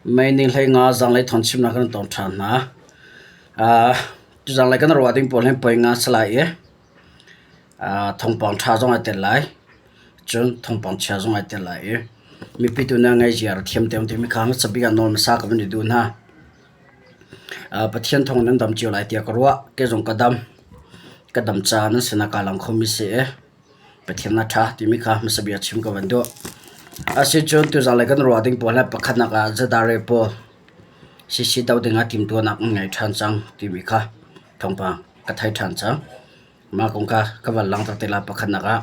Mei ni 15 zanglei thawngchimnak kan tong ṭhan hna. Tuzanglei kan ruah ding pawl hi poi nga si lai i thawngpang ṭha zong ai tel lai. Cun thawngpang chia zong ai tel lai i mipi tu nih ngaihzia thiam te timi kha hmasa bik ah nawl hmasa ka van i duh hna. Pathian thawng nan dam cio lai tiah ka ruah. Kei zong ka dam. Ka dam caah nan sinah kaa lang khomi si i Pathian a ṭha timi kha hmasa bia chim ka van duh. Asicun tuzanlei kan ruah ding pawl hi pakhatnak ah zadare pawl CC do ding ah timhtuahnak an ngei ṭhan cang timi kha thawngpang ka thei ṭhan cang. Mah kong kha ka van langhter te lai pakhatnak ah.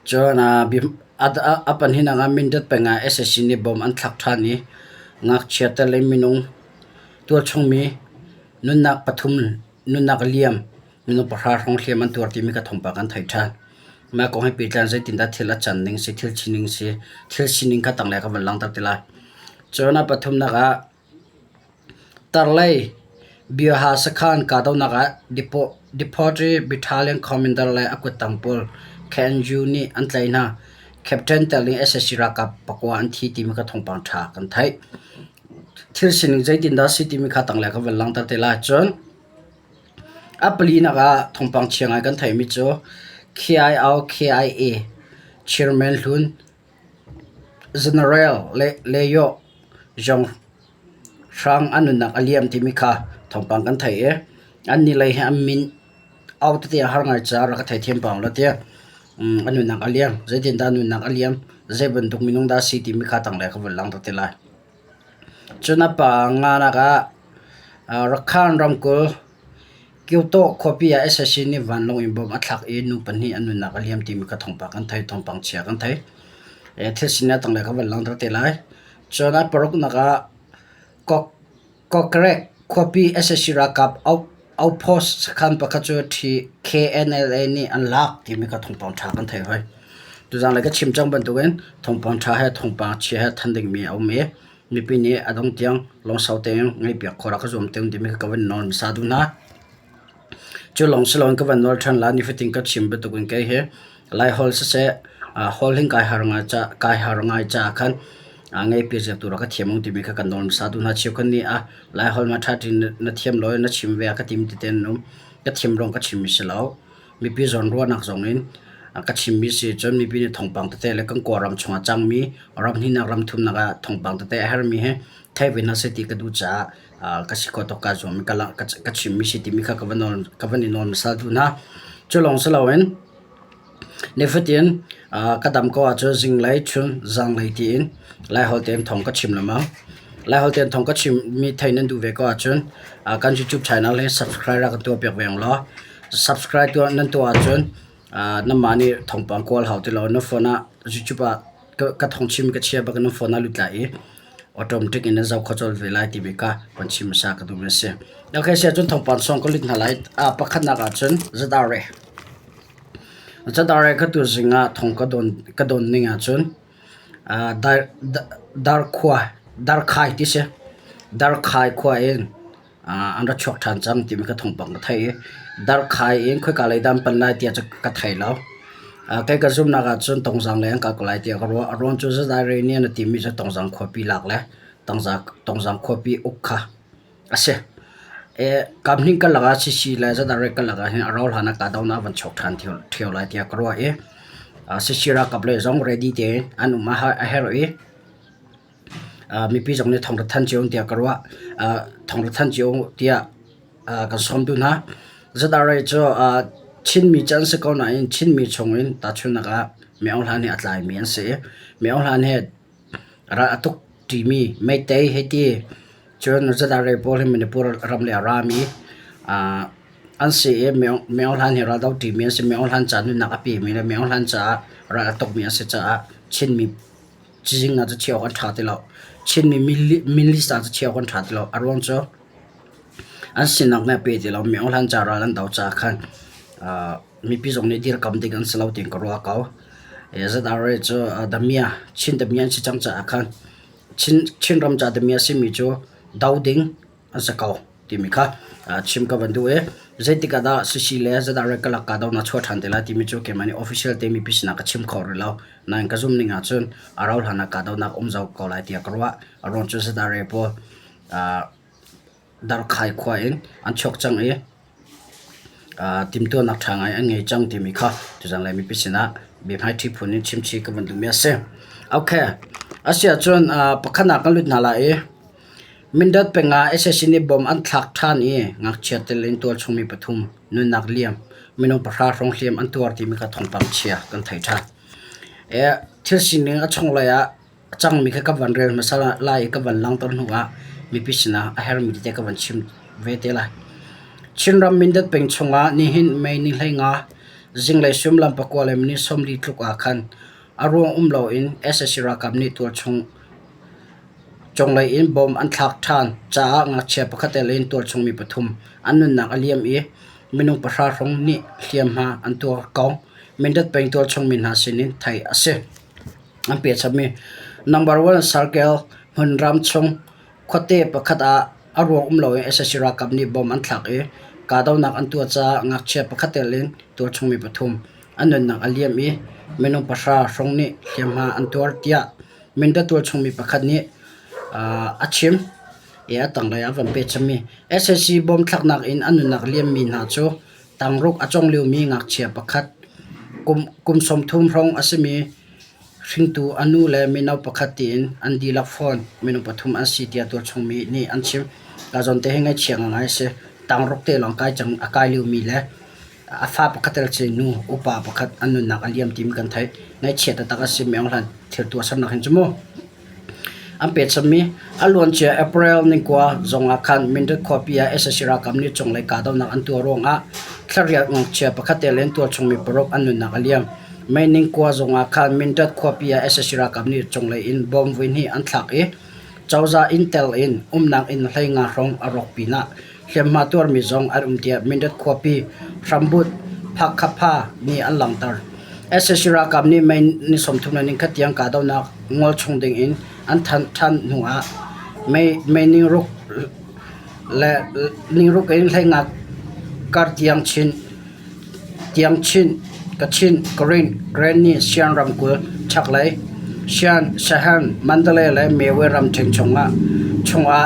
Cun a pahnihnak ah Mindat peng ah sac nih bom an thlak ṭhan i ngakchia tel in minung tualchungmi nunnak pathum nunnak a liam. Minung pahra hrawng hliam an tuar timi ka thawngpang kan theih ṭhan. Mah kong he pehtlai in zeitindah thil a can ning si, thil sining si, thil sining kha tanglei ka van langhter te lai. Cun a pathumnak ah tarlei Bioha sakhan kahdohnak ah Deportee Battalion Commander le a kuttang pawl KNU nih an tlaih hna. Captain tel in sac ralkap pakua an thi timi kha thawngpang ṭha kan theih. Thil sining zeitindah si timi kha tanglei ka van langhter te lai. Cun A palinak ah thawngpang chia ngai kan theihmi cu KIO-KIA chairman hlun General Leo Zong hrang a nunnak a liam timi kha thawngpang kan theih i annih lei hi an min au tete a har ngai caah rak ka theithiam pah ulaw tiah a nunnak a liam. Zeitindah a nunnak a liam, zei bantuk minung dah a si timi kha tanglei ka vun langhter te lai. Cun a pa nganak ah Rakhine ramkulh Kyoto khuapi ah sac nih vanlawng in bomb a thlak i nu pahnih an nunnak a liam timi kha thawngpang kan thei, thawngpang chia kan thei. Thil sining a tanglei ka van langhter te lai. Cun a paruknak ah Kokkrek khuapi sac ralkap outpost sakhan pakhat cu KNLA nih an lak timi kha thawngpang ṭha kan thei hoi. Tuzanglei ka chim cang bantukin thawngpang ṭha he thawngpang chia he than dingmi a um i mipi nih a dong tiang lungsau tein ngaihpiak khawh rak ka zuam te timi kha ka van nawl hmasa duh hna. Cu lawng si loin ka van nawl ṭhan lai. Nifatin ka chim bantukin kei hi Laiholh siseh holh hin kai har ngai caah kai har ngai caah khan ngaihpiak ziaktu rak ka thiam u timi kha kan nawl hmasa duh hna. Cheukhat nih ah Laiholh ma ṭha ṭin na thiam lo i na chim ve a ka tim tete an um. Ka thiam ruang ka chimmi si lo. Mipi zawnruahnak zong in ka chimmi si. Cun mipi nih thawngpang tete le kan Kawlram chungah cangmi ram hnihnak ram thumnak ah thawngpang tete a hermi hi theih ve hna seh ti ka duh caah ka si khawh tawk kaa zuam i ka chimmi si timi kha ka van i nawl hmasa duh hna. Cu lawng si loin nifatin ka dam ko ahcun zinglei, chun, zanglei tiin Laiholh tein thawng ka chim lengmang. Laiholh tein thawng ka chimmi theih nan duh ve ko ahcun kan YouTube channel hi subscribe rak kan tuahpiak ve ung law subscribe tuah nan tuah ahcun nanmah nih thawngpang kawl hau ti lo na phone ah YouTube ah ka thawngchim ka chia bak in nan phone ah lut lai i automatic in nan zoh kho colh ve lai timi kha kan chim hmasa ka duhmi a si. Okay, si ahcun thawngpang song ka lut hna lai. Pakhatnak ahcun ZRA. ZRA ka tu zing ah thong ka don ka don ning ahcun dar darkhua darkhai ti si. Darkhai khua in an ra chuak ṭhan cang timi kha thawngpang ka theih i darkhai in khoika lei dah an pan lai tiah cu ka thei lo. Kei ka zumhnak ahcun Tongzang lei an kal ko lai tiah ka ruah. A ruang cu Zadaire nih an timi cu Tongzang khuapi lak le Tongzang khuapi uk kha a si. Kamhning karlak ah CC le Zadaire karlak ah hin a rauh hlan ah kahdohnak a van chuak ṭhan ṭheo lai tiah ka ruah i CC ralkap lei zong ready tein an um a herh i Mipi zong nih thawng rak thanh cio tiah ka ruah. Thawng rak thanh cio tiah kan sawm duh hna. ZRA cu Chinmi cu an si ko nain Chinmi chungin tahchunhnak ah Min Aung Hlaing nih a tlaimi an si i Min Aung Hlaing he ral a tuk ṭimi Meitei hei ti cun ZRA pawl hi Manipur ram lei a rami an si i Min Aung Hlaing he ral do ṭimi an si. Min Aung Hlaing caah nunnak a pemi le Min Aung Hlaing caah ral a tukmi an si caah Chinmi Cizing ah cu chiah awk an ṭha ti lo. Chinmi minlist ah cu chiah awk an ṭha ti lo. A ruang cu an sinak nih a pe ti lo. Mi ohlan ca ral an do caah khan mipi zong nih dirkam ding an si lo tiin ka ruah ko. ZRA cu damiah, Chin damiah an si cang caah khan Chin ram ca damiah simi cu do ding an si ko timi kha chim ka van duh i. Zeitik ah dah sisi le zeidah rekalak kahdohnak chuah ṭhan te lai timi cu keimah nih official te mipi sinah ka chim kho rih lo. Nain ka zumh ning ahcun a rauh hlan ah kahdohnak um zau ko lai tiah ka ruah. A ruang cu zeidah re pawl Darkhai khua in an chuak cang i timhtuahnak ṭha ngai an ngei cang timi kha tuzan lei mipi sinah biahmaiṭhi phun in chimchih ka van duhmi a si. Okay, a si ahcun pakhat ah kan lut hna lai i Mindat peng ah sac nih bomb an thlak ṭhan i ngakchia tel in tualchung mi pathum nunnak liam, minung pahra hrawng hliam an tuar timi kha thawngpang chia kan theih ṭhan. Thil sining a chunglei ah a cangmi kha ka van rel hmasa lai i ka van langhter hnu ah mipi sinah a herhmi tete ka van chim ve te lai. Chinram Mindat peng chungah nihin May ni 15 zinglei suimilam pakua le minute 40 tluk ah khan a ruang um loin sac ralkap nih tualchung Cunglei in bomb an thlak ṭhan caah ngakchia pakhat tel in tualchung mi pathum an nunnak a liam i minung pahra hrawng nih hliamhma an tuar ko. Mindat peng tualchung mi hna sinin theih a si. An pehchapmi Number One Circle hmunram chung khuate pakhat ah a ruang um loin sac ralkap nih bomb an thlak i kahdohnak an tuah caah ngakchia pakhat tel in tualchung mi pathum an nunnak a liam i minung pahra hrawng nih hliamhma an tuar tiah Mindat tualchung mi pakhat nih a chim i a tanglei ah a van pehchimmi sac bomb thlaknak in a nunnak liammi hna cu tangruk a cawng liomi ngakchia pakhat, kum 30 hrawng a simi hringtu a nu le mino pakhat tiin an dihlak fawn minung pathum an si tiah tualchung mi nih an chim. Ka zawn te hi ngaihchia ngangai a si. Tangruk te lawng kai cang a kai liomi le A fa pakhat el cu nu upa pakhat an nunnak a liam timi kan theih. Ngaihchia taktak a si. Meng hlan thil tuahsernak hin cu mu. An pechammi a luancia April ningkua zong ah khan Mindat khuapi ah sac ralkap nih cunglei kahdohnak an tuah ruangah thlariat ngakchia pakhat tel in tualchung mi paruk an nunnak a liam. May ningkua zong ah khan Mindat khuapi ah sac ralkap nih cunglei in bomb voihnih an thlak i cozah inn tel in umnak inn 15 hrawng a rawk pinah Hliamhma tuarmi zong an um tiah Mindat khuapi hrambut Phakhapha nih an langhter. Sac ralkap nih May ni 34 tiang kahdohnak ngol chung ding in an thanh ṭhan hnu ah May ningruk le ningruk in 15 kar tiang chin Tiang Chin, Kachin, Karen, Karenni, Shan ramkulh chaklei, Shan, Shan, Mandalay le Mewe ramṭhen chungah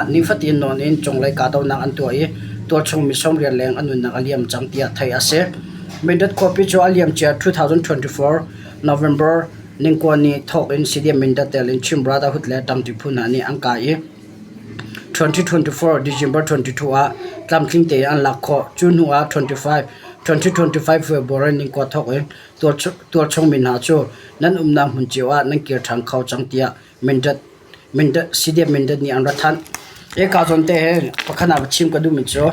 nifatin nawn in cunglei kahdohnak an tuah i tualchung mi 80 leng an nunnak a liam cang tiah theih a si. Mindat khuapi cu a liamcia 2024 November ningkua ni thawk in CDM Mindat tel in Chin Brotherhood le ṭangṭi phu hna nih an kai i 2024 December 22 ah tlamtling tein an lak khawh. Cu hnu ah 2025 February ningkua thawk in tualchung mi hna cu nan umnak hmun cio ah nan kir ṭhan kho cang tiah CDF Mindat nih an ra thanh. Hika zawn te hi pakhat ah chim ka duhmi cu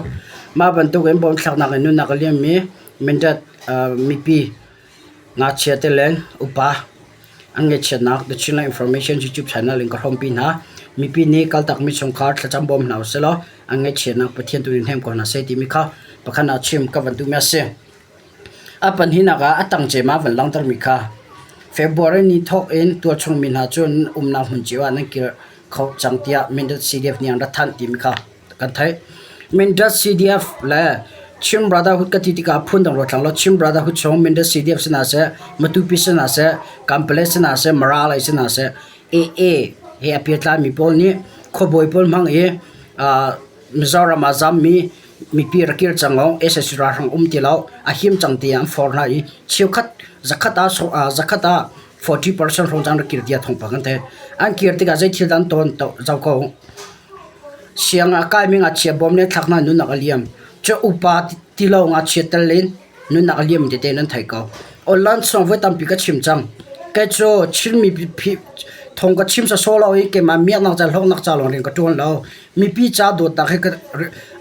mah bantuk in bomb thlaknak in nunnak a liammi Mindat mipi ngakchia te le upa An ngaihchiatnak The Chinland Information YouTube channel in ka hrawmpi hna. Mipi nih kaltakmi chungkhar thlacam bawm hna usih law an ngaihchiatnak Pathian tu nih hnem ko hna seh timi kha pakhat ah chim ka van duhmi a si. A pahnihnak ah a tang cem ah van langhtermi kha February ni thawk in tualchung mi hna cu nan umnak hmun cio ah nan kir kho cang tiah Mindat CDF nih an rak thanh timi kha kan theih. Mindat CDF le Chin Brotherhood ka ti tikah phundang ruat hlang law Chin Brotherhood chung Mindat CDF si hna seh, Matupi si hna seh, Kanpalet si hna seh, Mara lei si hna seh, AA he a pehtlaimi pawl nih khuabawi pawl hmang i Mizoram ah zammi mipi rak kir cang lo, sac ralhrang um ti lo, a him cang tiah an forh hna i cheukhat zakhat ah zakhat ah 40% hrawng cang rak kir tiah thawngpang kan theih. An kir tikah zei thil dah an tawn zoh ko. Siang a kaimi ngakchia bawm le thlak hna nunnak a liam. Cu upa ti lo ngakchia tel in nunnak a liam tete nan thei ko. Online song voi tampi ka chim cang. Kei cu Chinmi thong ka chim sawsawh lo i keimah miaknak ca hlawknak ca lawng rian ka ṭuan lo. Mipi ca dawtnak he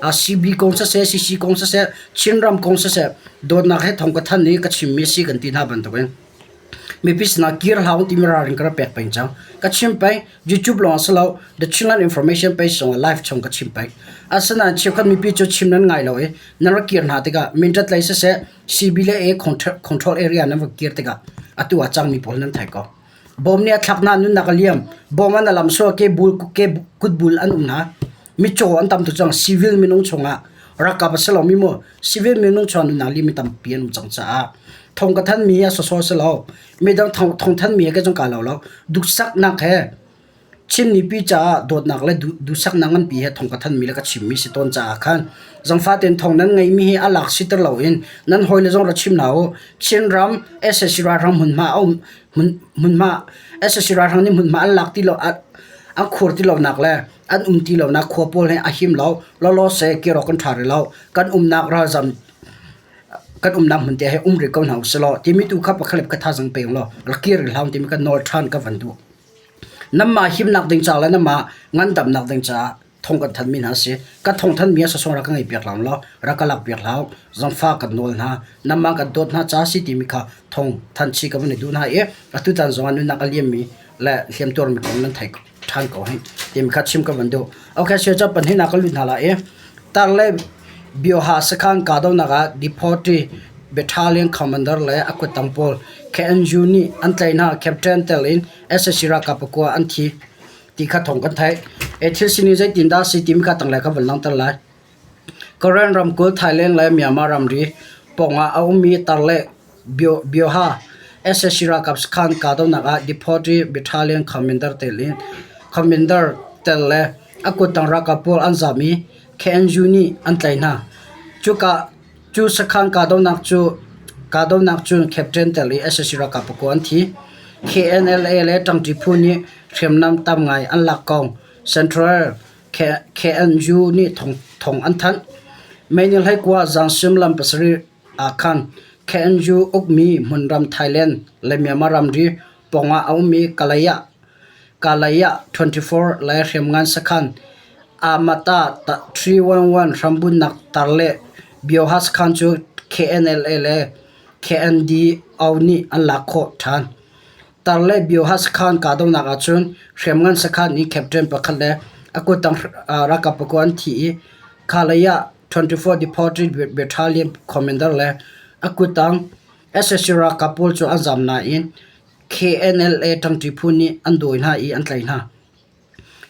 CB kong siseh, CC kong siseh, Chinram kong siseh, dawtnak he thong ka thanh i ka chimmi a si kan ti hna bantukin. Mipi sinah kir hlah u timi ralrin ka rak pek peng cang. Ka chim peng. YouTube lawng a si lo. The Chinland Information page zongah live chung ka chim peng. Asinain cheukhat mipi cu chim nan ngai lo i nan rak kir hna tikah Mindat lei siseh CB le A control area nan va kir tikah atu ah cangmi pawl nan thei ko. Bawm nih a thlak hna nunnak a liam. Bawm an a lam sual ke bul ke kutbul an um hna. Mitcaw an tam tuk cang. Civil minung chungah. Ralkap a si lomi mu civil minung chuan nunnak lihmi tampi an um cang caah thong ka thanmi hi a sawsawh a si lo. Midang thong thanmi he kei zong kaa lo lo. Duhsaknak he Chin mipi caah dawtnak le duhsaknak nganpi he thong ka thanmi le ka chimmi si tawn caah khan zangfah tein thong nan ngeihmi hi a lak siter loin nan hawile zong ra chim hna u. Chinram sac ralhrang hmunhma a um hmunhma sac ralhrang nih hmunhma an lak ti lo an khur ti lonak le an um ti lonak khua pawl hi a him lo. Lawlaw seh kir awk kan ṭha rih lo. Kan umnak ralzam kan umnak hmun te he um rih ko hna usih law timi tu kha pakhat le pakhat thazaang pe law rak kir rih hlah timi kan nawl ṭhan ka van duh. Nanmah himnak ding ca le nanmah ngandamnak ding caah thong kan thanmi hna a si. Ka thong thanmi a sawsawng rak ka ngeihpiak hlah law rak ka lakpiak hlah. Zangfah kan nawl hna. Nanmah kan dawt hna ca a si timi kha thong than chih ka van i duh hna i atutan zong ah nunnak a liammi le hliamtuarmi kong nan thei ṭhan ko hih timi kha chim ka van duh. Okay, sia ca pahnihnak ka lut hna lai i tar le Bioha sakhan kahdohnak ah Deputy Battalion Commander le a kuttang pawl KNU nih an tlaih hna. Captain tel in sac ralkap pakua an thi ti kha thawng kan theih. Hi thil sining zeitindah a si timi kha tanglei ka van langhter lai. Karen ramkulh, Thailand le Myanmar ramri pawngah a ummi tar le Bioha sac ralkap sakhan kahdohnak ah Deputy Battalion Commander tel in Commander tel le a kuttang ralkap pawl an zaam i KNU nih an tlaih hna. Cu sakhan kahdohnak cun Captain tel i sac ralkap pakua an thi. KNLA le ṭangṭi phu nih hriamnam tam ngai an lak kong Central KNU nih thawng an thanh. May ni 19 zan suimilam 7 ah khan KNU ukmi hmunram Thailand le Myanmar ramri pawngah a ummi Kalaya Kalaya 24 le hriamngan sakhan Amata 311 hrambunhnak tar le Bioha sakhan cu KNLA le KNDO nih an lak khawh ṭhan. Tar le Bioha sakhan kahdohnak ahcun hriamngan sakhan i captain pakhat le a kuttang ralkap pakua an thi i Kalaya 24 Deported Battalion commander le a kuttang sac ralkap pawl cu an zaam nain KNLA ṭangṭi phu nih an dawi hna i an tlaih hna.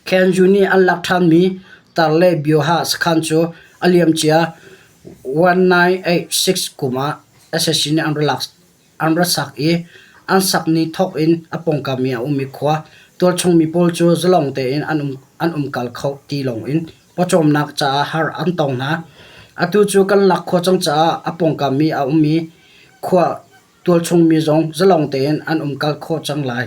KNU nih an lak ṭhanmi Tar le Bioha sakhan cu a liamcia 1986 kum ah sac nih an ra sak i an sak ni thawk in a pawngkam i a ummi khua tualchung mi pawl cu zalong tein an umkal kho ti lawngin pawcawmnak caah har an tong hna. Atu cu kan lak khawh cang caah a pawngkam i a ummi khua Tualchung mi zong zalong tein an umkal khawh cang lai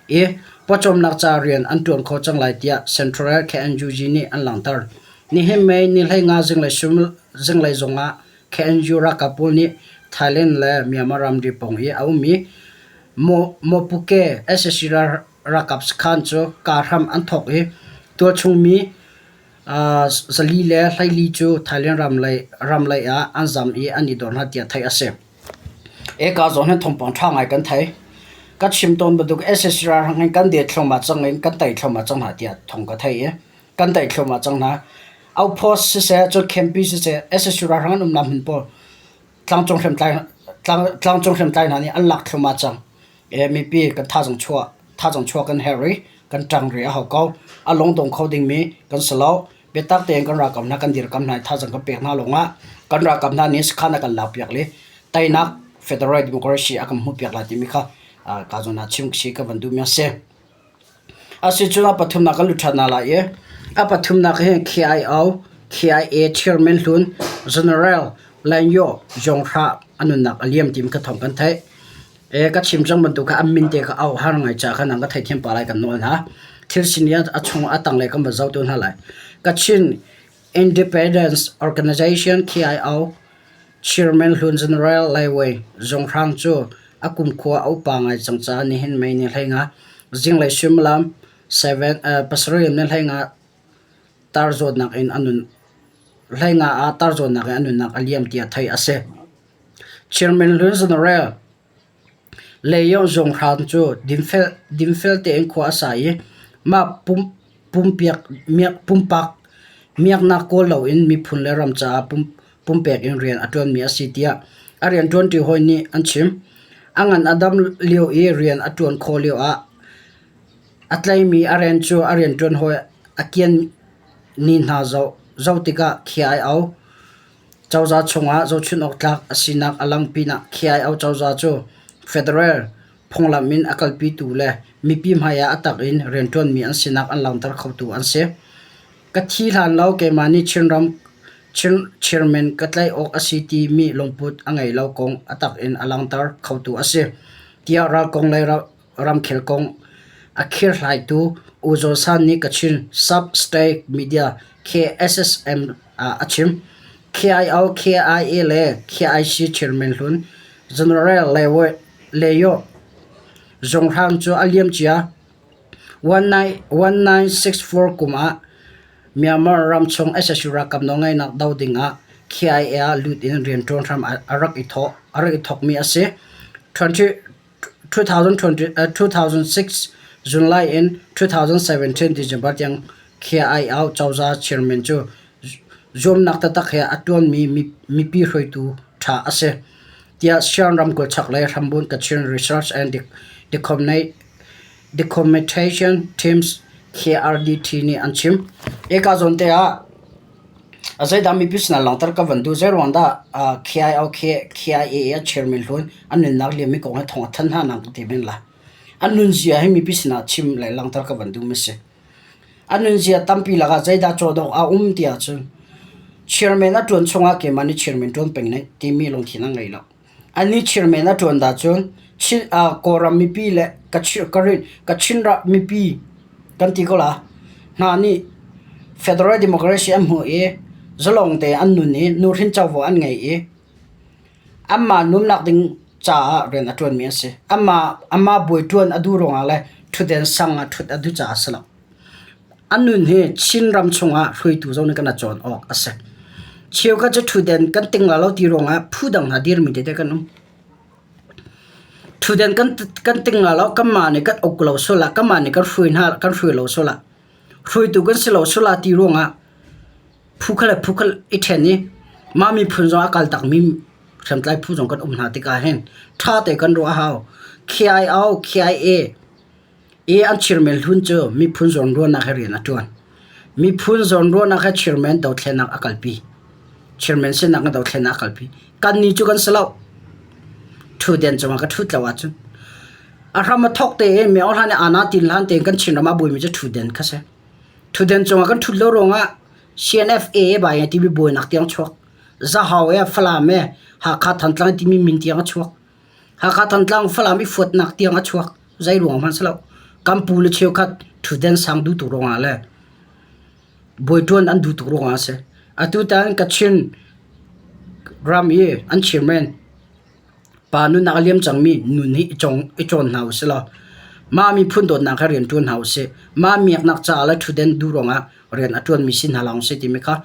i pawcawmnak ca rian an ṭuan kho cang lai tiah Central KNUG nih an langhter. Nihin May ni 15 zinglei zongah KNU ralkap pawl nih Thailand le Myanmar ramri pawng i a ummi Mawpuke sac ralkap sakhan cu kah hram an thawk i tualchung mi 424 cu Thailand ramlei ah an zam i an i dor hna tiah theih a si. Eka zawn hin thawngpang ṭha ngai kan thei. Ka chim tawn bantuk sac ralhrang in kan det thluahmah cang in kan tei thluahmah cang hna tiah thawng ka thei i kan tei thluahmah cang hna. Outpost siseh, cun campy siseh, sac ralhrang an umnak hmun pawl tlangcung hriamtlai tlangcung hriamtlai hna nih an lak thluahmah cang. E mipi kan thazaang chuah thazaang chuah kan herh i kan ṭang rih a hau ko. A lungdong kho dingmi kan si lo. Biatak tein kan ralkap hna kan dirkamh hna i thazaang kan pek hna lawngah kan ralkap hna nih sakhan a kan lakpiak le teinak Federal Democracy a kan hmuhpiak lai timi kha ka zawn ah chim si ka van duhmi a si. Asicun a pathumnak kan lut ṭhan hna lai i a pathumnak hi KIO, KIA Chairman hlun General Lanyo Yonghra a nunnak a liam timi kha thawng kan theih. E ka chim cang bantuk kha an min te kha au har ngai ca kha nang ka theithiam pa lai kan nawl hna. Thil sin i a chung a tanglei kan va zoh tu hna lai. Kachin Independence Organization KIO Chairman hlun General Lai Wei Zonghrang cu a kumkhua a upa ngai cang caah nihin May ni 15 zinglei suimilam 7 pasarih ni 15 tar zawtnak in a nun 15 ah tar zawtnak in a nunnak a liam tiah theih a si. Chairman hlun General Lei Zonghrang cu dinfel tein khua a sa i mah pumpak miaknak kawl loin miphun le ram caah pumpek in rian a ṭuanmi a si tiah a rianṭuanṭi hawi nih an chim. A ngan a dam lio i rian a ṭuan khawh lioah a tlaimi a rian cu a rianṭuan hawi a kian ni hna zoh tikah khia ai au. Cozah chungah zohchunh awk tlak a sinak a lang pinah KIO cozah cu federal phunglam in a kalpitu le mipi hmai ah a tak in rianṭuanmi an sinak an langhter khotu an si. Ka thi hlan lo keimah nih Chinram chairman ka tlaih awk a si timi lungput a ngei lo kong a tak in a langhter khotu a si, tiah ral kong le ramkhel kong a kherhhlaitu U Zaw San nih Kachin Sub-State Media KSSM ah a chim. KIO, KIA le KIC chairman hlun General Leo Zung Hrang cu a liamcia 1964 kum ah Myanmar ramchung sac ralkap nawlngeihnak doh dingah KIA ah lut in rianṭuan hram a rak i thawkmi a si. 2006 July in 2017 December tiang KIO cozah chairman cu zuamnak taktak he a ṭuanmi mipi hruaitu ṭha a si, tiah Shan ramkulh chaklei hrambunh Kachin Research and Documentation Teams KRDT nih an chim. Eka zawn te ah Zeidah mipi sinah langhter ka van duh? Zeiruang dah KIO, KIA a chairman hlun an nunnak liammi kong hi thawng a thanh hna nang ka ti men lai. An nunzia hi mipi sinah chim le langhter ka van duhmi a si. An nunzia tampi lakah zeidah cawn awk a um ti ahcun chairman a ṭuan chungah keimah nih chairman ṭuan peng ning timi lungthin a ngei lo. Anih chairman a ṭuan dah cun Kawlram mipi le Kachin ram mipi kan ti ko la hna nih Federal Democracy an hmuh i zalong tein an nun i nuhrin covo an ngei i anmah numnak ding caah rian a ṭuanmi an si. Anmah bawi ṭuan a duh ruangah le ṭhutden sang ah ṭhut a duh caah a si lo. A nun hi Chin ram chungah hruaitu zong nih kan i cawn awk a si. Cheukhat cu ṭhutden kan ting la lo ti ruangah phu dang hna dirmi tete kan um. Ṭhutden kan ting la lo, kanmah nih kan uk lo sual ah, kanmah nih kan hruai hna kan hruai lo sual ah, hruaitu kan si lo sual ah ti ruangah phu khat le phu khat i ṭhen i mah miphun zong a kal takmi hriamtlai phu zong kan um hna tikah hin ṭha te kan ruah a hau. KIO, KIA i an chairman hlun cu miphun zawnruahnak he rian a ṭuan. Miphun zawnruahnak he chairman dothlennak a kalpi. Chairman sinak in dothlennak a kalpi. Kannih cu kan si lo. Ṭhutden cungah ka ṭhut lo ahcun. A hram a thawk tein mi hlan i ana tin hlan tein kan Chinram ah buaimi cu ṭhutden kha si. Ṭhutden cungah kan ṭhut lo ruangah CNFA bai timi buainak tiang chuak. Zahau e Falam e Hakha Thantlang timi min tiang a chuak. Hakha Thantlang Falam i fuatnak tiang a chuak. Zei ruang hmanh si lo. Kan pu le cheukhat ṭhutden sang duh tuk ruangah le bawi ṭuan an duh tuk ruangah a si. Atutan Kachin ram i an chairman pa nunnak a liam cangmi nun hi i cawn hna usih law mah miphun dawtnak he rian ṭuan hna usih. Mah miaknak caah le ṭhutden duh ruangah rian a ṭuanmi si hna lawng si timi kha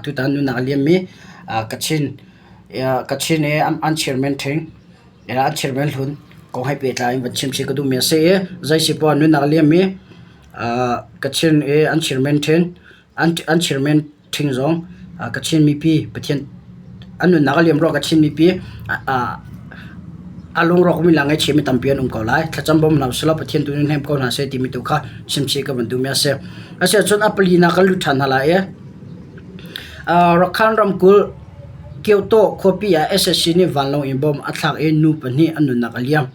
tutan nunnak a liammi Kachin Kachin i an chairman ṭhing an chairman hlun kong he pehtlai in van chim chih ka duhmi a si i zei si poah nunnak a liammi Kachin i an chairman ṭhin an chairman ṭhing zong Kachin mipi Pathian an nunnak a liam ruangah Kachin mipi a lungrawkmi le a ngaihchiami tampi an um ko lai. Thlacam bawm hna usih law Pathian tu nih hnem ko hna seh timi tu kha chimchih ka van duhmi a si. Asiahcun a palinak kan lut ṭhan hna lai i Rakhine ramkulh Kyoto khuapi ah sac nih vanlawng in bomb a thlak i nu pahnih an nunnak a liam.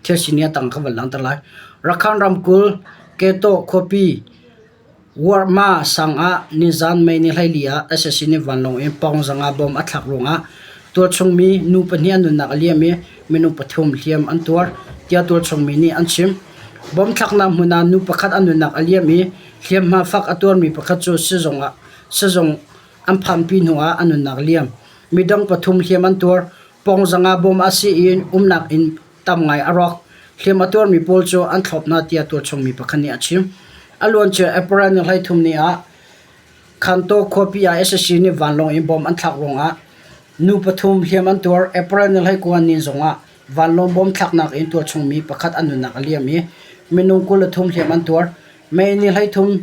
Thil sining a tang kha van langhter lai. Rakhine ramkulh Kyoto khuapi Warma sang ah nizan May ni 14 ah sac nih vanlawng in pawng zanga bomb a thlak ruangah tualchung mi nu pahnih an nunnak a liam i minung pathum hliam an tuar tiah tualchung mi nih an chim. Bomb thlaknak hmun ah nu pakhat a nunnak a liam i hliamhma fak a tuarmi pakhat cu sizung ah sizung an phanpi hnu ah a nunnak a liam. Midang pathum hliam an tuar. Pawng zanga bomb a si i umnak inn tam ngai a rawk. Hliam a tuarmi pawl cu an thlop hna tiah tualchung mi pakhat nih a chim. A luancia April ni 13 ni ah Khantaw khuapi ah sac nih vanlawng in bomb an thlak ruangah nu pathum hliam an tuar. April ni 29 ni zongah vanlawng bomb thlaknak in tualchung mi pakhat an nunnak a liam i minung 23 hliam an tuar. May ni 13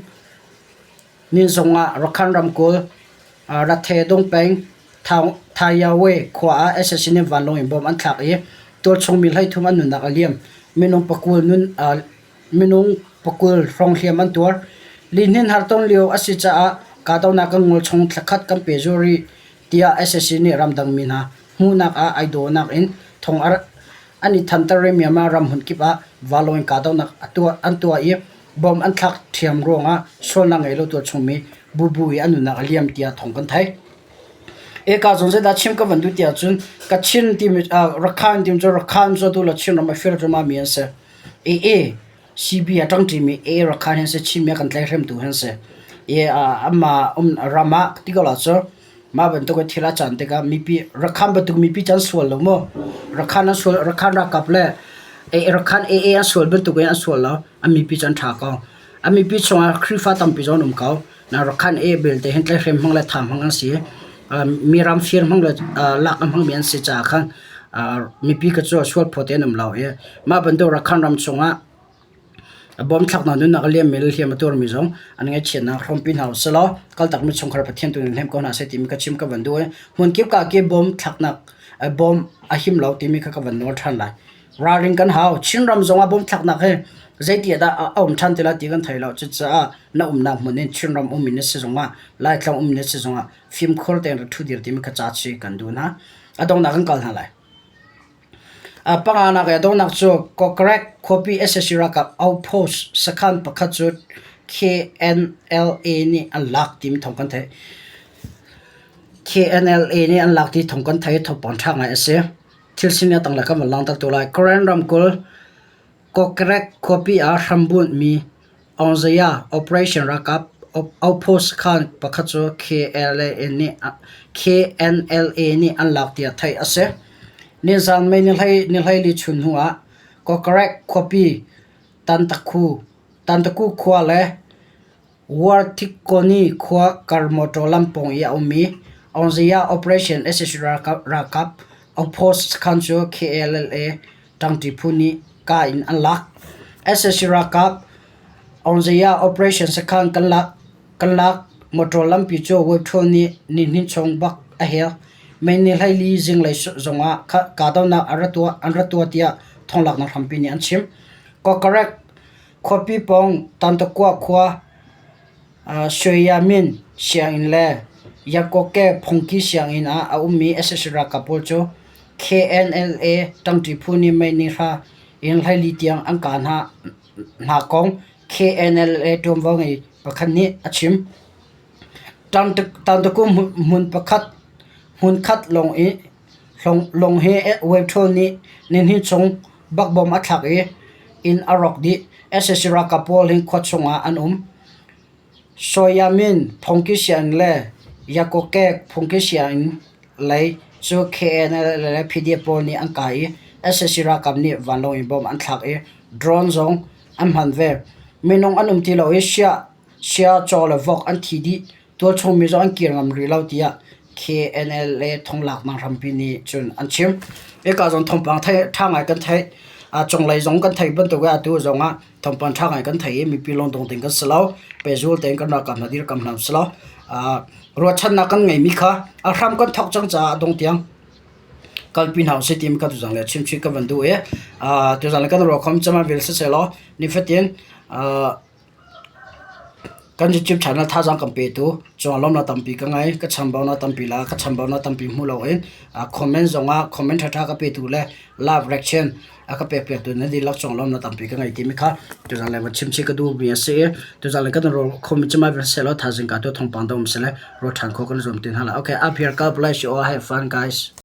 ni zongah Rakhine ramkulh Rathedung peng Thayawe khua ah sac nih vanlawng in bomb an thlak i tualchung mi 13 an nunnak a liam. Minung pakul hrawng hliam an tuar. Lihnin harton lio a si caah kahdohnak kan ngol chung thlakhat kan pehzulh rih. tiah sac nih ramdang mi hna hmuhnak ah ai dawhnak in thong an i thanter remiam ah ram hmunkip ah vanlawng in kahdohnak an tuah i bomb an thlak ṭhiam ruangah sualnak ngei lo tualchung mi bubu i an nunnak a liam tiah thawng kan theih. Eka zawn zeidah chim ka van duh ti ahcun Kachin timi Rakhine timi cu Rakhine cu atu le Chinram a fir cuahmah mi an si. AA CB a ṭangṭimi AA Rakhine hi an si Chinmi a kan tlaihhremtu hi an si. I amah um ram ah ti ko la cu mah bantuk in thil a caan tikah mipi Rakhine bantuk mipi cu an sual lo maw? Rakhine an sual Rakhine ralkap le Rakhine AA an sual bantuk in an sual lo. An mipi cu an ṭha ko. An mipi chungah Khrihfa tampi zong an um ko. Na Rakhine AA belte hin tlaihhrem hmang le tha hmang an si. Mi ram fir hmang le lak a hmangmi an si caah khan mipi kha cu sual phawt in an um lo i mah bantuk Rakhine ram chungah Bom thlaknak nunnak a liammi le hliam a tuarmi zong an ngaihchiatnak hrawmpi hna usih law kaltakmi chungkhar Pathian tu nih hnem ko hna seh timi ka chim ka van duh i hmunkip ka ke bom thlaknak bom a him lo timi kha ka van nawl ṭhan lai. Ralring kan hau. Chinram zong ah bom thlaknak hi zeiti ah dah a um ṭhan ti lai ti kan thei lo. Cucaah na umnak hmun in Chinram um in na si zongah Laitlang um in na si zongah fimkhur tein rak ṭhudir timi kha ca chi kan duh hna. A donghnak kan kal hna lai. Panganak i a donghnak cu Kokkrek khuapi sac ralkap outpost sakhan pakhat cu KNLA nih an lak timi thawng kan theih. KNLA nih an lak ti thawng kan theih i thawngpang ṭha ngai a si. Thil sining a tanglei kan van langhter tu lai. Karen ramkulh Kokkrek khuapi ah hrambunhmi Aungzaya Operation ralkap outpost sakhan pakhat cu KNLA nih an lak tiah theih a si. Nizaan May ni 14 chun hnu ah Kokkrek khuapi Tantaku khua le Warthikoni khua kar mawṭaw lam pawng i a ummi Aungzaya Operation sac ralkap outpost sakhan cu KNLA ṭangṭi phu nih kaa in an lak. Sac ralkap Aungzaya operation sakhan kan lak. Motor lampi cu Webthol nih nihnih chung bak a hel. May ni 14 zinglei zongah kahdohnak an ra tuah tiah thawnglaknak hrampi nih an chim. Kokkarek khuapi pawng Tantakua khua Shweyamin sianginn le Yakoke phungki sianginn ah a ummi sac ralkap pawl cu KNLA ṭangṭi phu nih May ni hra in 14 tiang an kah hna kong KNLA ṭuanvo ngei pakhat nih a chim. Tantaku hmun pakhat hmunkhat lawng hi Webthol nih nihnih chung bakbom a thlak i inn a rawk dih. Sac ralkap pawl hi khua chungah an um. Soyamin phungki sianginn le Yakokek phungki sianginn lei cu KNLA le PDF pawl nih an kai i sac ralkap nih vanlawng in bomb an thlak i drone zong an hman ve. Minung an um ti lo i sia, caw le vok an thi dih. Tualchung mi zong an kir ngam rih lo tiah KNLA thonglaknak hrampi nih cun an chim. Hika zong thawngpang ṭha ngai kan theih. Cunglei zong kan theih bantuk in atu zong ah thawngpang ṭha ngai kan theih i mipi lungdong ding kan si lo. Pehzul tein kan ralkap hna dirkamh hna si lo. Ruahchannak kan ngeimi kha a hram kan thawk cang caah a dong tiang kalpi hna usih timi kha tuzaan le chimchih ka van duh i tuzaan le kan ruakham cem ah vil siseh nifatin Kan YouTube channel thazaang kan petu cungah lawmnak tampi ka ngei. Ka chambaunak tampi la ka chambaunak tampi hmu loin comment zongah comment ṭhaṭha ka petu le live reaction a ka pekpiaktu nan dihlak cungah lawmnak tampi ka ngei timi kha tuzaan le van chimchih ka duhmi a si i tuzaan le kan rawl khomi cemai va seh law thaizing ka tu thawngpang dang um seh le rawl ṭhan khawh kan i zuam ti hna lai. Okay, up here, God bless you all. Have fun, guys.